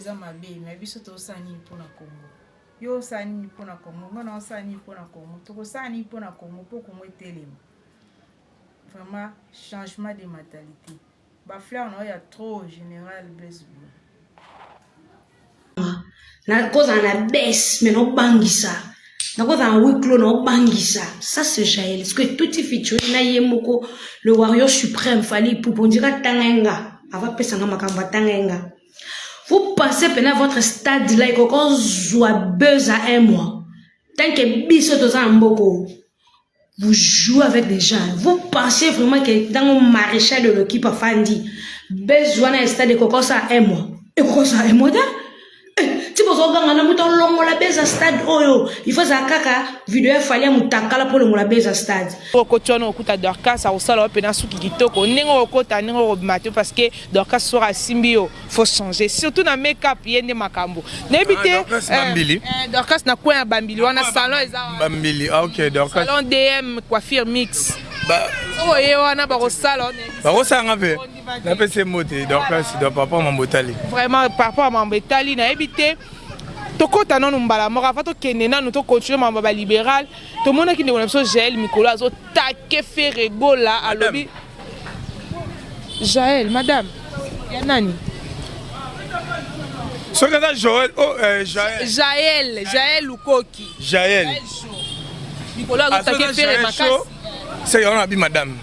eza mabe, mais biso tozosala nini mpona Congo? Yo osala nini mpona Congo? Nga na osala nini mpona Congo? Tokosala nini mpona Congo mpo Congo etelema? Vraiment, changement de mentalité. Ba fleurs na yo ya trop, général Blaise Bula. Nakozala na baisse, mais naobangisa. Nakozala na huis clos, naobangisa. Ça, c'est Jael. Ce que tout featuring na ye moko, le warrior suprême Fally Ipupa, on dirait atanga ye nga ava apesa nga makambo, atanga ye nga. Vous pensez pena votre stade là ekoki ozwa buzz à un mois? Tant que biso toza na mboko, vous jouez avec des gens. Vous pensez vraiment que ntango maréchal de l'équipe afandi, buzz wana ya stade ekoki osala un mois? Ekoki osala un mois te. Ti bozoganga na moto olongola buzz ya stade oyo, il faut ezala kaka video ya Fally ya motakala mpo olongola buzz ya stade. Okoti wana, okuta Dorcas akosala yo mpena suki kitoko, ndenge okota, ndenge okobima te, parce que Dorcas soki asimbi yo, faut changer, surtout na make-up. Ye nde makambo, nayebi te. Dorcas Bambili. Dorcas na coin ya Bambili wana, salon eza wana. Bambili, ah, ok, Dorcas. Salon DM Coiffure Mix. Soki oye wana, bakosala yo. Bakosalanga mpe, napesi ye mbote, Dorcas, do papa mambo etali. Vraiment, par rapport à mambo etali, nayebi te. Tokɔta nanu mbala moko afa, tokende nanu, tocontinue mambo ya balibéral. Tomonaki ndeko na biso Jael mikolo azotake Ferre Gola, alobi Jael madame ya nani? Soki aza Joel, oh, Jael. Jael, Jael Lukoki. Jael. Mikolo azotake Ferre makasi. Seke wana abi madame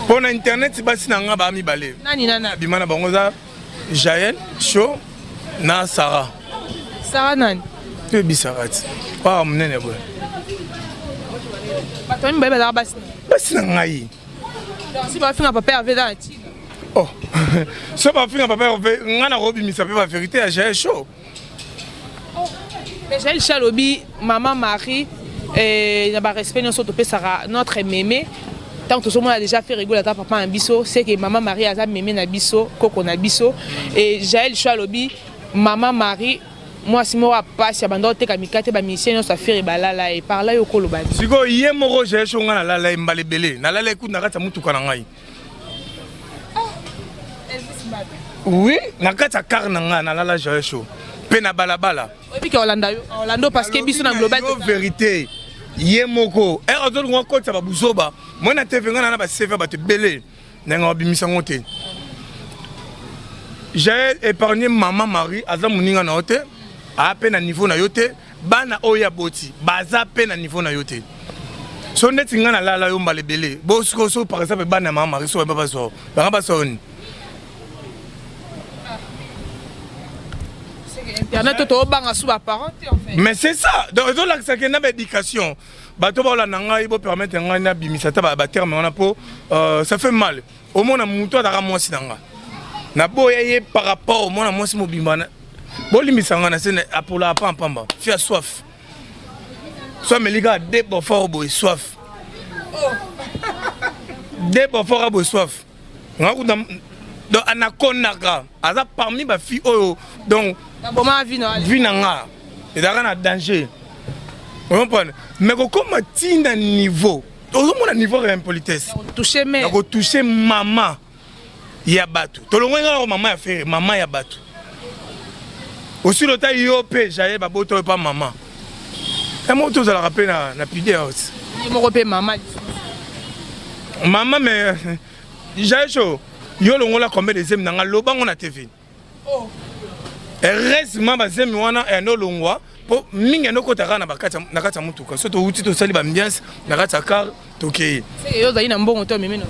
mpo na internet. Basi na nga baa mibale. Nani nana? Bima na bango eza Jael Show na Sara. Sara nani? Toyebisaka ti oyo monene boye. Bato mibale bazalaka basi? Basi na ngai. Si bafinga papa Herve, eza na ntina? Oh, so bafinga papa Herve, ngai nakobimisa mpe bavérité ya Jael Show. Mais Jael Show alobi mama Marie, na barespect nyonso topesaka notre mémé, ntango tozomona déjà Ferre Gola ata papa na biso, c'est que mama Marie aza mémé na biso, koko na biso. Et Jael Show alobi mama Marie mwasi moko apasi, abanda oteka mikate, bamusicien nyonso afere balala ye. Par là yo koloba? Sikoyo ye moko Jael Show, ngai nalala ye mbala ebele, nalala ye kutu na kati ya motuka na ngai. Oui, na kati ya car na ngai nalala Jael Show, mpe na balabala. Oyebi ke olanda yo, olanda, parce que biso na global. Yo vérité, ye moko ere azolinga akotisa babuzoba moi na TV. Ngai na na baCV bato ebele, ndenge babimisa yango te. Jael, épargne mama Marie, aza moninga na yo te, aa mpe na niveau na yo te. Bana oyo ya boti baza mpe na niveau na yo te. So neti ngai nalala yo mbala ebele, bo sikoyo so par exemple bana ya mama Marie, so bayeba bazwa banga, bazwa yo nini? Internet tobanga su baparent te en fait. Mais c'est ça, donc ezolakisa ke na baéducation, bato baolanda ngai, bopermettre ngai nabimisa ata baterme wana mpo ça fait mal. Omona motu azalaka mwasi na nga, naboya ye par rapport omona mwasi mobimba. Bolimbisa nga na se, apolaka pampamba fi ya soif, so ameli kaka de bofort boye, soif de bofort boye, soif nga kuta. Donc anakondaka aza parmi bafille oyo, donc Baboma vie na vie na nga ezalaka na danger, comprendre? Mais kokóma ntina niveau ozomona, niveau ya impolitesse touche mais ya kotouche mama ya bato, tolongoi nga nako mama ya Ferre, mama ya bato osili ota yo mpe Jaye, babota oyo pa mama ya moko, tozalaka mpe na pudeur aussi. Ye moko mpe mama. Mama, mais Jaye Show, yo longola combien de zemi na nga? Lobango na TV. Heureusement bazemi wana eyandi olongwa, mpo mingi yandi okota kaka na kati ya motuka. So touti, tosali baambiance na kati ya car, tokei. Yo ozali na mbongo te, omemi na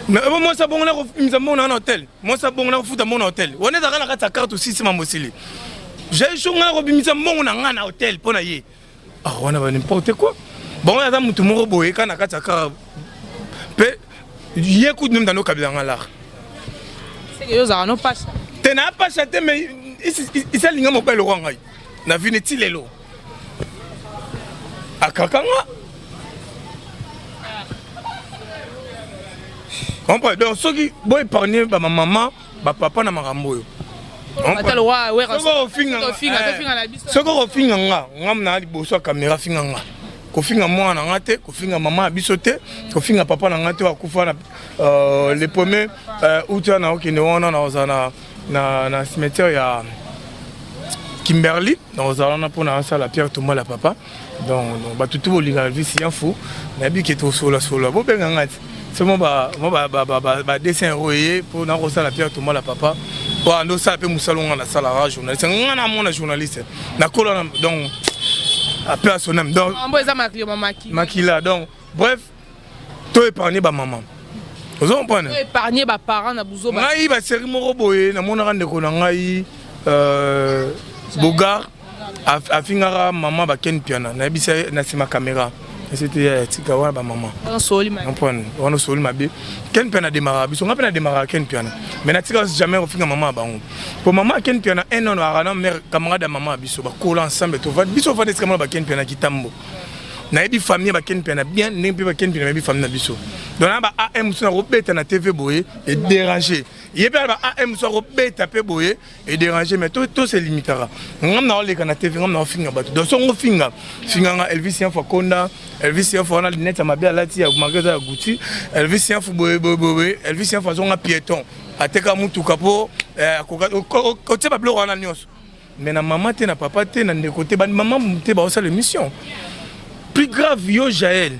Mwasi abongo nakomisa mbongo na na hotel, mwasi abongo nakofuta mbongo na hotel wana ezalaka na kati ya car, tosisi mambo esili. Jael Show, ngai nakobimisa mbongo na ngai na hotel mpo na ye? Ah, wana ba n'importe quoi. Bango aza motu moko boye kaka na kati ya car, mpe ye kutu nde mutando okabela nga lar. Seke yo ozalaka no pasa? Te, na apasha te, mais isalinga mobali lokwa ngai na vini ti lelo akakanga, comprendre? Donc soki boépargne bamamama, bapapa na makambo oyo, soki okofinga nga, nga na liboso ya caméra, finga nga. Kofinga mwana na nga te, kofinga mama ya biso te, kofinga papa na nga te akufa na le premier août wana. Okende wana, nazala na cimetière ya Kimberly nakozala wana mpona asala Pierre Thomas la papa. Donc bato tu bolingaka Elvis Yanfo, nayebi ke tosolasolola, bobenga nga ti so mo ba 200 euro eye mpo nakosala Pierre Thomas la papa po ando osala mpe mosala nga nasalaka journaliste, nga namona journaliste nakola, donc ape à son âme. Donc eza makila. Donc bref, to épargne bamama, ozo comprendre? Épargne baparent na buzoba. Ngai basérie moko boye namonaka ndeko na ngai Bogar afingaka mama baken piana, nayebisa na nsima caméra ete ya tika wana bamama comprendre wana osoli mabe. Ken Piana ademaraka biso, nga mpe nademaraka Ken Piana, mais natika jamais kofinga mama ya bango, po mama ya Ken Piana un an aka na mare camarade ya mama ya biso, bakola ensemble, biso ovanda esika mona baken Piana kitambo. Nayebi famille ya baken Piana bien, ndenge mpe baken Piana nayebi famille na biso. Donc na ba am mosusu nakobeta na TV boye edéranger ye, mpe na ba am mosusu akobeta mpe boye edéranger, mais to se limitaka. Ngam na oleka na TV, ngam na ofinga bato. Donc songo finga finganga Elvis Yanfu akonda, Elvis Yanfu wana lunette ya mabe alati ya marque eza ya Gucci, Elvis Yanfu boye boye boye, Elvis Yanfu azonga piéton, ateka mutuka mpo otie babiloko wana nyonso. Mais na mama te, na papa te, na ndeko te, bamama te baosala émission. Plus grave, yo Jael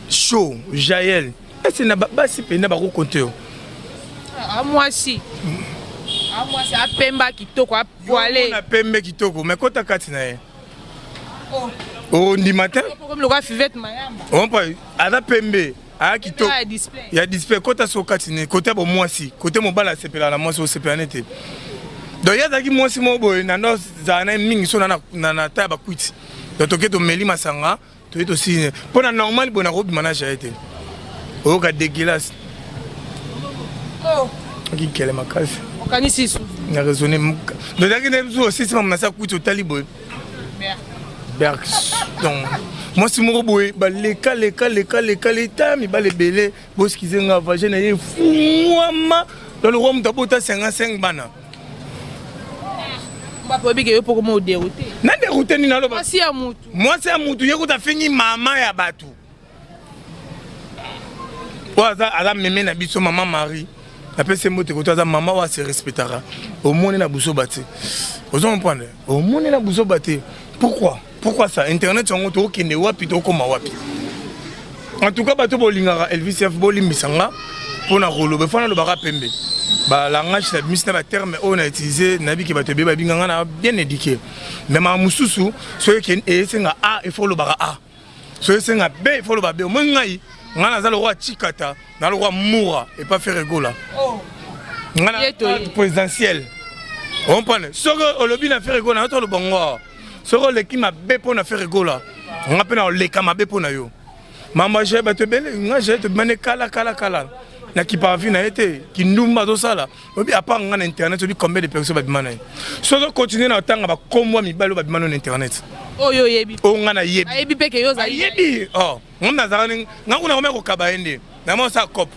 Show, Jael ese na basi mpenza bakokonte yo. Mwasi apemba kitoko, apoile. Na pembe kitoko, mais kota kati na ye, ondima te. Lokola Fivete Mayamba. Ompa aza pembe, aya kitoko ya display. Kota so kati ne kote bomwasi, kote mobali asepela na mwasi, osepela ne te. Donc ye azalaki mwasi moko boye na ndo azala na ye mingi so na ta ya bakwiti. Donc toke tomeli masanga, toye tosili mpo na normal boye nakobima na Jaye te, oyoka dégueulasse okikele makasi. Okanisi su. Na raisonne donc ezalaki nde biso osisi mama nasi akwiti, otali boye berk. Donc mwasi moko boye baleka leka leka leka leta mibale ebele, bosikize nga, vagin na ye efungwama donc lokwa moto abota 55 bana. Bapo oyebike yo mpo koma odérouter. Na dérouter nini? Aloba. Mwasi ya mutu. Mwasi ya mutu, ye kuta afingi mama ya bato oyo aza meme na biso, mama Marie. Napesi mbote koto, aza mama oyo ase respectaka. Omoni na busoba te, ozo comprendre? Omoni na busoba te. Pourquoi, pourquoi ça? Internet yango tokokende wapi, tokokoma wapi? En tout cas bato bolingaka Elvis F, bolimbisa nga mpona koloba efo nalobaka pembe balangage na bimisi na baterme oyo na utiliser. Nayebi ke bato ebele babinga nga na bien éduqué, mais maka mosusu soki esenga a, il faut olobaka a, soki esenga b, il faut oloba b. Omoi ngai, ngai naza lokwa Chikata na lokwa Mura epa Ferre Gola, ngai na présidentielle, comprendre? Soki olobi na Ferre Gola, nato oloba ngo, soki oleki mabe mpo na Ferre Gola, nga mpe na oleka mabe mpo na yo. Mama Jaye, bato ebele, nga Jaye tobimani kala kala kala, nakipaka vi na ye te. Kindumba azosala obi apart nga na internet, obi combien de personnes babima na ye? So ozocontinue na otanga bakombo ya mibali oyo babima no na internet. Oyo oyebi. Oyo nga nayebi. Ayebi mpe ke yo ozali. Ayebi. Oh, nga nazalaka nga kuna komya kokaba ye nde nama osala cope,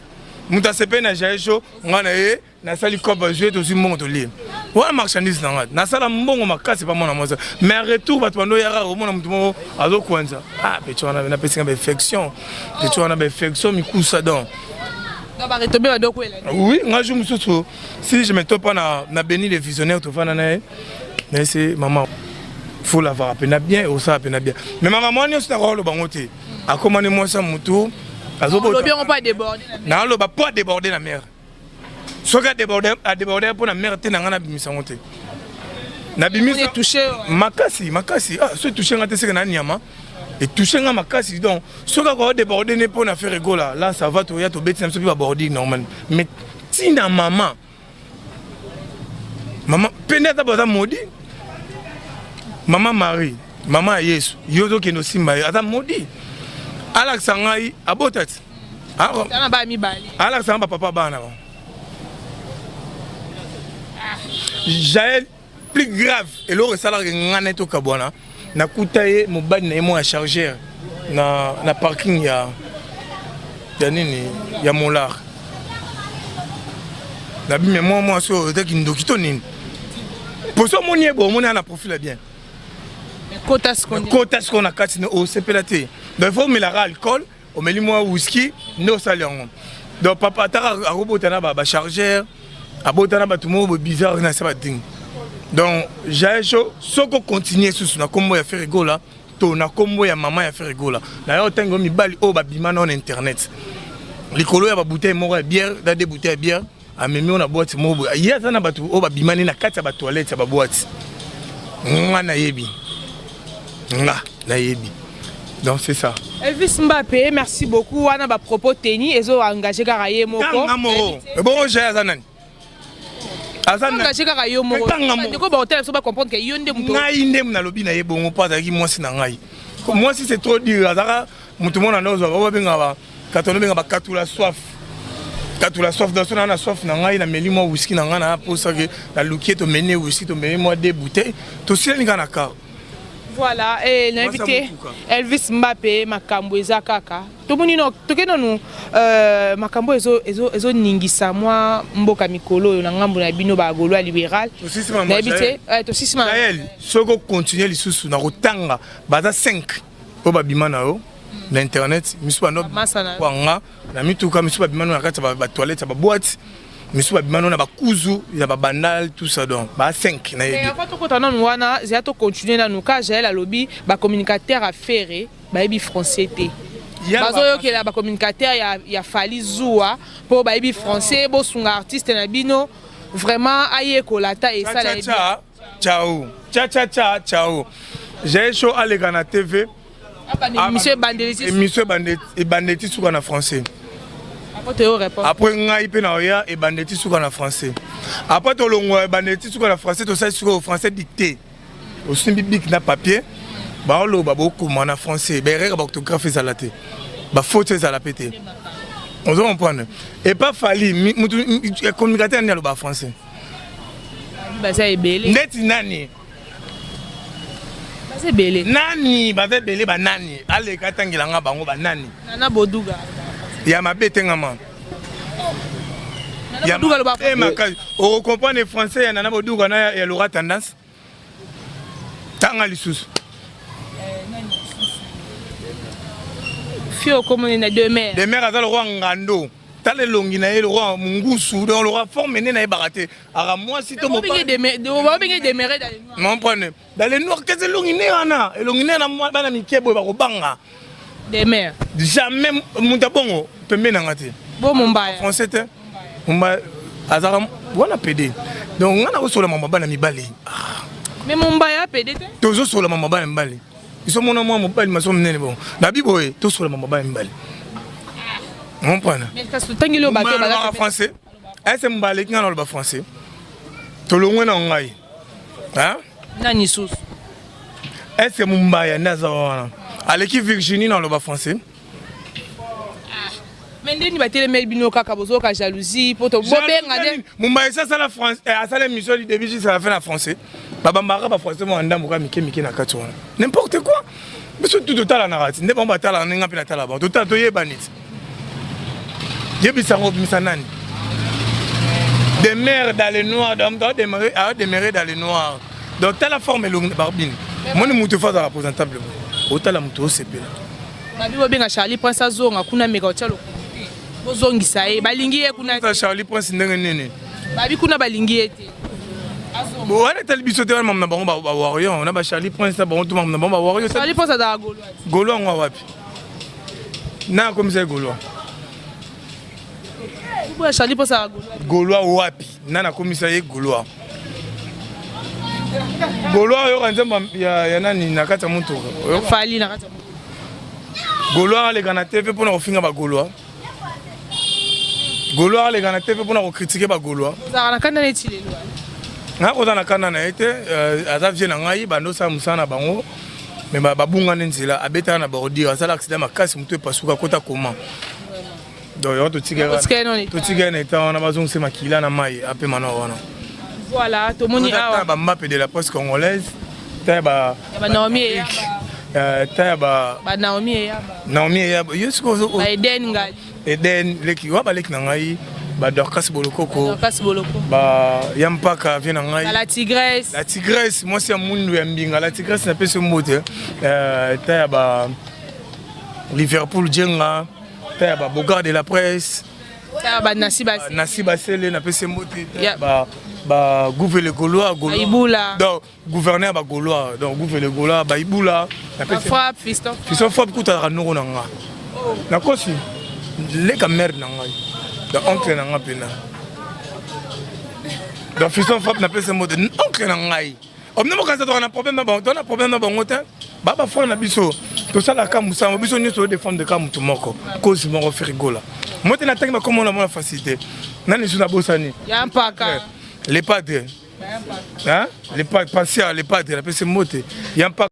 moto asepeli na Jaye Show, nga na ye nasali cope, azwi, tozwi mbongo, tolie wana marchandise na nga. Nasala mbongo makasi pa mwana mwasi, mais retour bato bando oyaka komona motu moko azokwanza. Ah, petit wana napesi nga bainfection, petit wana bainfection mikusa, donc oui, nga jour mosusu, si je me trompe pas, na Béni le Visionnaire, tofanda na ye, nayese mama fula avaka mpena bien, osala mpena bien, mais makambo wana nyonso nakoloba bango te. Akomani mwasi ya motu, naloba mpo adéborde na mare. Soki adéborde mpo na mare te, na ngai nabimisa yango te, nabimisa makasi makasi. Ah, so etouche nga te, seke na nyama etouche nga makasi. Donc soki akoka déborde ne mpo na Ferre Gola, là ça va, toya tobeti na biso mpe babordure normal. Mais ntina mama mama mpe nde ata baza maudit, mama Marie, mama ya Yesu, yo ozokende osimba ye, aza maudit. Alakisa ngai abota ti alakisa nga bapapa bana bango. Jael, plus grave, eloko esalaka ngai na ye tokabwana, nakuta ye mobali na ye moko ya chargeur na parking ya nini ya Molar. Nabimi mwa mwasi oyo ezaki ndoki to nini, poso omoni ye bo omoni na profil ya bien. Kota sikoyo na kati, osepela te. Donc il faut omelaka alcool, omeli mwa whisky nde osali yango. Donc papa ataka akobota na bachargeur, abota na bato moko boye bizarre na se badingue. Donc Jael Show, soki ocontinue susu na kombo ya Ferre Gola to na kombo ya mama ya Ferre Gola, na yo otangi mibali oyo babima na internet likolo ya babouteille moko ya bière, na deux bouteilles ya bière, amemi oyo na boîte moko boye. Ye aza na bato oyo babimani na kati ya batoilette ya baboîte. Nga nayebi, nga nayebi. Donc c'est ça. Elvis Mbappé, merci beaucoup. Wana ba propos teni ezo engagé kaka ye moko. Tanga moko. Ebongo Jael aza nani? Aza nani? Engagé kaka yo moko. Tanga moko. Ndeko ba hôtel biso ba comprendre que yo nde moto. Ngai nde nalobi na ye bongo mpo azalaki mwasi na ngai. Mwasi, c'est trop dur. Azalaka motu mona nde ozwa bao babengaka ba katono, benga bakatula soif, katula soif. Donc so naa na soif na ngai, nameli mwa whisky na ngai, na posake naluki ye, tomeli whisky, tomeli mwa deux bouteilles, tosilani kaka na car. Voilà, eh nayebi Mwasi ya te. motuka. Elvis Mbappé, makambo eza kaka. Tomoni no toke nanu makambo ezoningisa mwa mboka mikolo oyo na ngambo na bino ba Gaulois libéral. Tosisi mama Nayebi te, Jael. tosisi ma Jael, soki ocontinue lisusu na kotanga, baza 5 oyo babima na yo na internet, misu bando Bamasa na yo. kwanga na mituka, misu babima no na kati ya batoilette ya baboîte, misu babima no na bakuzu ya babandal, tout ça. Donc ba 5 Mais nayebi. avant tokota nanu wana, zela tocontinue nanu ka Jael alobi bacommunicateur ya Ferre bayebi français te. Bazoyokela bacommunicateur ya Fally zuwa mpo bayebi français. Bosunga artiste na bino vraiment ayekola ata esala ye bien. Cha ciao, cha cha cha ciao. Jael Show aleka na TV. Abanda émission, ebandelisi. Émission ebandeti suka na français. Après toyo répondre. Après ngai mpe na oya, ebandeti suka na français. Après tolongwa ebandeti suka na français, tosali sikoyo français dicté. Osimbi bic na papier, baoloba, bokoma na français, baerreur baorthographe ezala te, bafaute ezala mpe te. Ozo comprendre? Epa Fally, mutu communicateur nani aloba français? Baza ebele. Ndeti nani? Baza ebele. Nani? Baza ebele, banani? Aleka atangelanga bango, banani? Nana Boduga. Ya mabe tengama. Nana Boduga aloba. Eh, makasi okocomprendre français ya Nana Boduga na ya Laura Tendance. Tanga lisusu. Fio okomoni na demer. Demer aza lokwa ngando. Tala elongi na ye, lokwa mongusu. Donc lokwa forme nde nayebaka te, aka mwasi to mobali. Babenge demere dans les noirs. Comprendre dans le noir kese elongi nde wana, elongi nde na bana mike boye bakobanga. Demer. Jamais moto abongo pembeni nanga te. Bo Mombaya. Français te. Mombaya azalaka wana pede. Donc nga nakosola mama bana mibale. Mais Mombaya pede te. Tozosola mama bana mibale. Biso mona mwa mobali maso monene bon nabi boye, tosola mama bana mibale, comprendre? Mais kasi totangeli oyo bato alobaka baza français ese mobali aleki nga na aloba français. Tolongwe na ngai. Hein? Nani susu? Ese Mombaya nde aza wana, aleki Virginie na aloba français? Mais ndeni batelemeli bino kaka, bozoyoka jalousie po bobenga nde. Mombaya esi asala asala émission du début jusqu'à la fin na français. Babambaka bafrançais mwa ndambo kaka mike mike na kati wana. N'importe quoi. Biso tu totalanaka ti nde bango batalaka, ndenge mpe natala bango, totala, toyebani ti. Yebisango obimisa nani demeure dans le noir. Donc aodemeurer dans le noir. Donc tala forme elongi barbine moni, motu fo azala présentable, otala motu osepela. Babi bobenga Charlie Prince azonga kuna, meka otya lokumu te, bozongisa ye, balingi ye kuna te. Charlie Prince ndenge nini? Babi kuna balingi ye te. Wana etali biso te. Wana mamu na bango bawarrior na bacharlie Prince na bango to mamu na bango bawarrior. Charlie Prince azalaka Gaulois. Gaulois yango wapi na akomisa ye Gaulois? Boya Charlie Prince azalaka Gaulois. Gaulois wapi na nakomisa ye Gaulois? Gaulois oyoka nzembo ya nani na kati ya motuka? Fally na kati ya motuka. Gaulois aleka na TV mpona kofinga bagaulois? Gaulois aleka na TV mpona kocritiquer bagaulois? Ozalaka na kanda neti lelo? Nga koza na kanda na ye te. Aza vie na ngai, bando osala mosala na bango, mais babungani nzela. Abetaka na bordure, asala accident makasi, motu epasuka, akota koma. Donc yango totikali na eta wana, bazongisa makila na mai, apema na wana. Voilà, tomoni awa. Bambape de la presse congolaise, ta ya ba Naomi Eyaba. Ta ya ba ba Naomi Eyaba. Naomi Eyaba, yo sikoyo. Ba Eden Ngali. Eden leki wa, baleki na ngai, ba Dorcas Bolokoko. Dorcas Boloko. Ba ya mpaka vie na ngai. La Tigresse. La Tigresse, mwasi ya mundu ya mbinga, la Tigresse, napesi yo mbote. Ta ya ba Liverpool Jenga, ta ya ba Bogard de la presse. Ba Nasi Basele, napesi mbote. Ba ba gouve le Gaulois, Gaulois. Donc gouverneur ba Gaulois, donc gouve le Gaulois, ba Ibula. Napesi frappe fiston. Fiston frappe kuta noko na nga. Nakosi leka mère na ngai. Donc oncle na nga pena. Donc fiston frappe, napesi mbote oncle na ngai. Omne mokanisa toka na problème na bango, toza na problème na bango te. Ba ba frère na biso tosalaka mosala biso nyonso todefendre ka motu moko, cause moko, Ferre Gola. Mo te natangi bakomona mona facilité nani su nabosani. Ya mpaka. Le padre, hein, le padre Patient, le padre, napesi mbote ya mpaka.